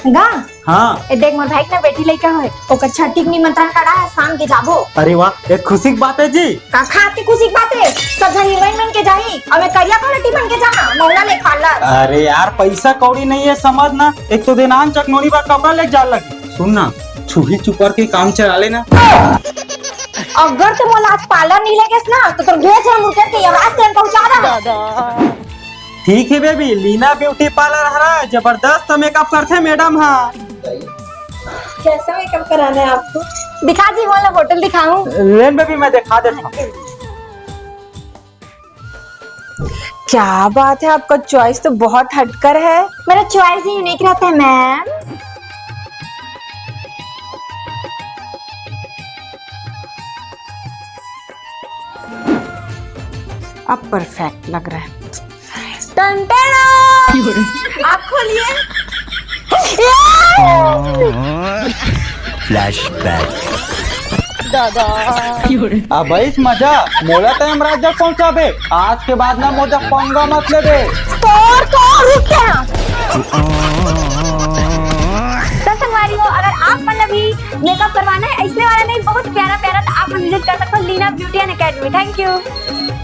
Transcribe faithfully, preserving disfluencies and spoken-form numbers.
गा। हाँ। ए देख, मोर भाई के ना बेटी लइका होय, ओकर छट्ठी के निमंत्रण card आय, शाम के जाबो। अरे वाह, एक खुशी के बात हे जी। का खात के खुशी के बात हे? सब झन हीरोइन बन के जाही, अउ मैं करिया कोलटी बन के जाना, महुआ ले पार्लर। अरे यार, पैसा कौड़ी नहीं है, समझ ना, एक तो देनान चकनोरी बर कपड़ा ले जा लग। सुन ना, छुही छुपर के काम चला लेना। अगर ते मोला आज पार्लर नहीं लेगेस ना, तो तोर भेज है मुर्गे के यमराज तेन पहुंचा दा। ठीक है बेबी, लीना ब्यूटी पार्लर हरा जबरदस्त मेकअप करथे मैडम हा। कैसा मेकअप कराना है आपको? दिखा जी, मोला होटल दिखाऊं? लेन बेबी, मैं दिखा देता हूँ। क्या बात है, आपका चॉइस तो बहुत हटकर है। मेरा चॉइस ही यूनिक रहता है मैम। अब परफेक्ट लग रहा है। टन टन! आप खोलिए। फ्लैशबैक। दादा। अब इस मजा मोला तो यमराज जग पहुंचाबे, आज के बाद ना मोजा पंगा मत लेबे। तोर तो रुक गया। तो संगवारी हो, अगर आप मन ला भी मेकअप करवाना है, ऐसने वाला नहीं, बहुत प्यारा प्यारा, तो आप मन विजिट कर सकते हो Leena beauty and academy. Thank you.